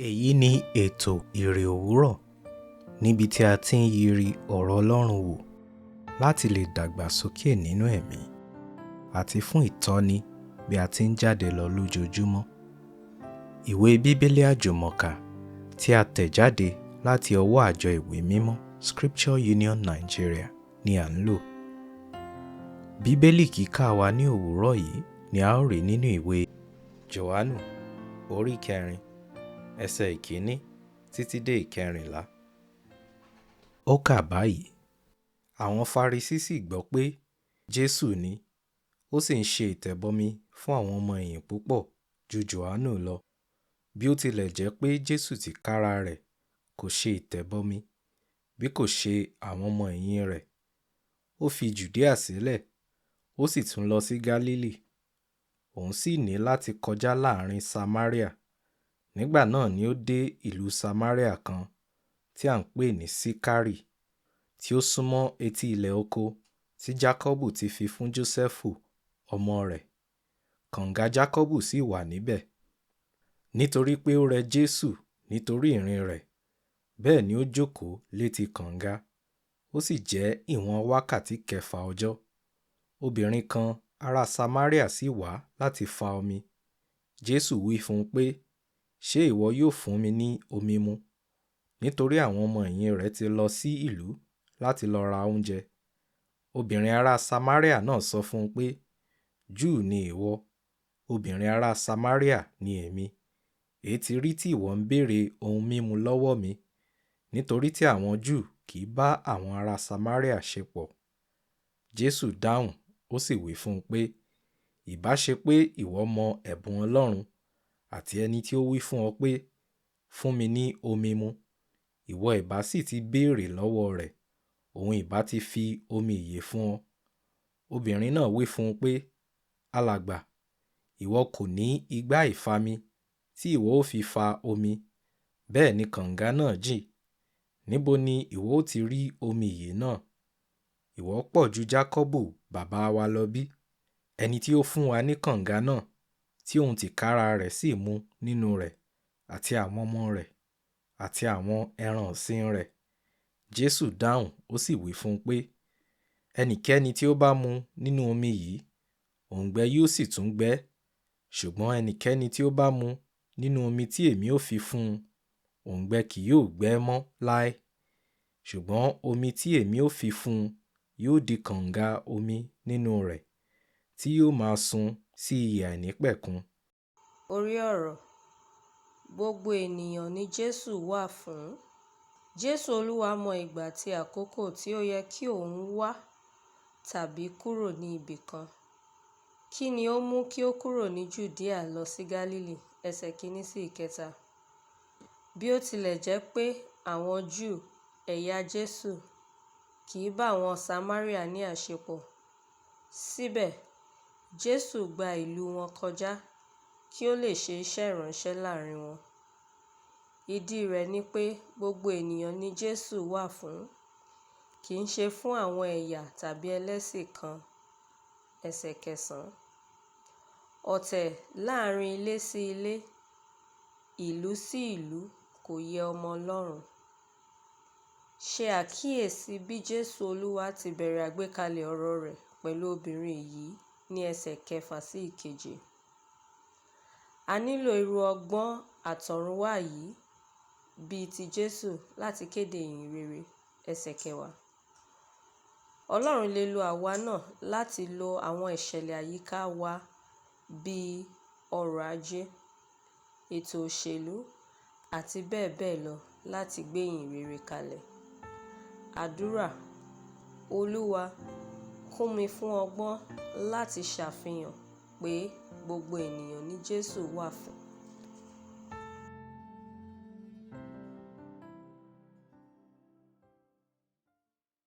Èyí ni ètò Ìrè Òwúrọ̀ níbi tí a ti ń yiri ọ̀rọ̀ Ọlọ́run wò láti lè dàgbàsókè nínú ẹ̀mí àti fún ìtọ́ni bí a ti ń jáde lọ lójoojúmọ́. Ìwé Bíbélì Àjùmọ̀kà tí a tẹ̀ jáde láti ọwọ́ àjọ ìwé mímọ́ Scripture Union Nigeria ni à ń lò. Bíbélì kíkà wa ní òwúrọ̀ yìí ni a ó rí nínú ìwé Jòhánù orí 4 ẹsẹ̀ 1 títí dé 14. Ó kà báyìí: Àwọn Farisí sì gbọ́ pé Jésù ni, ó sì ń ṣe ìtẹ̀bọmi fún àwọn ọmọ ẹ̀yìn púpọ̀ ju Jòhánù lọ. Bí ó tilẹ̀ jẹ́ pé Jésù tìkára rẹ̀ kò ṣe ìtẹ̀bọmi, bí kò ṣe àwọn ọmọ ẹ̀yìn rẹ̀. Ó fi Jùdíà sílẹ̀, ó sì tún lọ sí Gálílì. Òun sì ní láti kọjá láàrin Samaria. Nígbà náà ni ó dé ìlú Samaria kan tí à ń pè ní Síkárì, tí ó súnmọ́ etí ilẹ̀ oko tí Jákọ́bù ti fi fún Jósẹ́fù ọmọ rẹ̀. Kànga Jákọ́bù sì wà níbẹ̀. Nítorí pé ó rẹ Jésù nítorí ìrìn rẹ̀, bẹ́ẹ̀ ni ó jókòó létí kànga, ó sì jẹ́ ìwọ̀n wákàtí kẹfà ọjọ́. Obìnrin kan ará Samaria sì wá láti fa omi. Jésù wí fún un pé, ṣé ìwọ yóò fún mi ní omi mu? Nítorí àwọn ọmọ ẹ̀yìn rẹ̀ ti lọ sí ìlú láti lọ ra oúnjẹ. Obìnrin ará Samaria náà sọ fún un pé, Júù ni ìwọ, obìnrin ará Samaria ni èmi. Èé ti rí tí ìwọ ń béèrè ohun mímu lọ́wọ́ mi? Nítorí tí àwọn Júù kì í bá àwọn ará Samaria ṣe pọ̀. Jésù dáhùn, ó sì wí fún un pé, ìbá ṣe pé ìwọ mọ ẹ̀bùn Ọlọ́run àti ẹni tí ó wí fún ọ pé, fún mi ní omi mu, ìwọ ìbá sì ti béèrè lọ́wọ́ rẹ̀, òun ìbá ti fi omi ìyè fún ọ. Obìnrin náà wí fún un pé, alàgbà, ìwọ kò ní igbá ìfami tí ìwọ ó fi fa omi, bẹ́ẹ̀ ni kànga náà jìn. Níbo ni ìwọ ó ti rí omi ìyè náà? Ìwọ pọ̀ ju Jákọ́bù bàbá wa lọ bí, ẹni tí ó fún wa ní kànga náà, tí òun tìkára rẹ̀ sì mu nínú rẹ̀, àti àwọn ọmọ rẹ̀, àti àwọn ẹran ọ̀sìn rẹ̀. Jésù dáhùn, ó sì wí fún un pé, ẹnikẹ́ni tí ó bá mu nínú omi yìí, òǹgbẹ yóò sì tún gbẹ. Ṣùgbọ́n ẹnikẹ́ni tí ó bá mu nínú omi tí èmi ó fi fún un, òǹgbẹ kì yóò gbẹ mọ́ láé. Ṣùgbọ́n omi tí èmi ó fi fún un yóò di kànga omi nínú rẹ̀, tí yóò máa sun sí ìyè àìnípẹ̀kun. Orí ọ̀rọ̀: Gbogbo ènìyàn ni Jésù wà fún. Jésù Olúwa mọ ìgbà àti àkókò tí ó yẹ kí òun wá tàbí kúrò ní ibì kan. Kí ni ó mú kí ó kúrò ní Jùdíà lọ sí Gálílì? Ẹsẹ̀ 1 sí 3. Bí ó tilẹ̀ jẹ́ pé àwọn Júù, ẹ̀yà Jésù, kì í bá àwọn Samaria ní àṣepọ̀, síbẹ̀ Jésù gba ìlú wọn kọjá kí ó lè ṣe iṣẹ́ ìránṣẹ́ láàrin wọn. Ìdí rẹ̀ ni pé gbogbo ènìyàn ni Jésù wà fún, kì í ṣe fún àwọn ẹ̀yà tàbí ẹlẹ́sìn kan. Ẹsẹ̀ 9. Ọ̀tẹ̀ láàrin ilé sí ilé, ìlú sí ìlú kò yẹ ọmọ Ọlọ́run. Ṣe àkíyèsí bí Jésù Olúwa ti bẹ̀rẹ̀ àgbékalẹ̀ ọ̀rọ̀ rẹ̀ pẹ̀lú obìnrin yìí ní ẹsẹ̀ 6 sí 7. A nílò irú ọgbọ́n àtọ̀runwá yìí bíi ti Jésù láti kéde ìyìn rere. Ẹsẹ̀ 10. Ọlọ́run lè lo àwa náà láti lo àwọn ìṣẹ̀lẹ̀ àyíká wa bíi ọrọ̀ ajé, ètò òṣèlú àti bẹ́ẹ̀ bẹ́ẹ̀ lọ láti gbé ìyìn rere kalẹ̀. Àdúrà: Olúwa, kún mi fún ọgbọ́n láti ṣàfihàn pé gbogbo ènìyàn ni Jésù wà fún.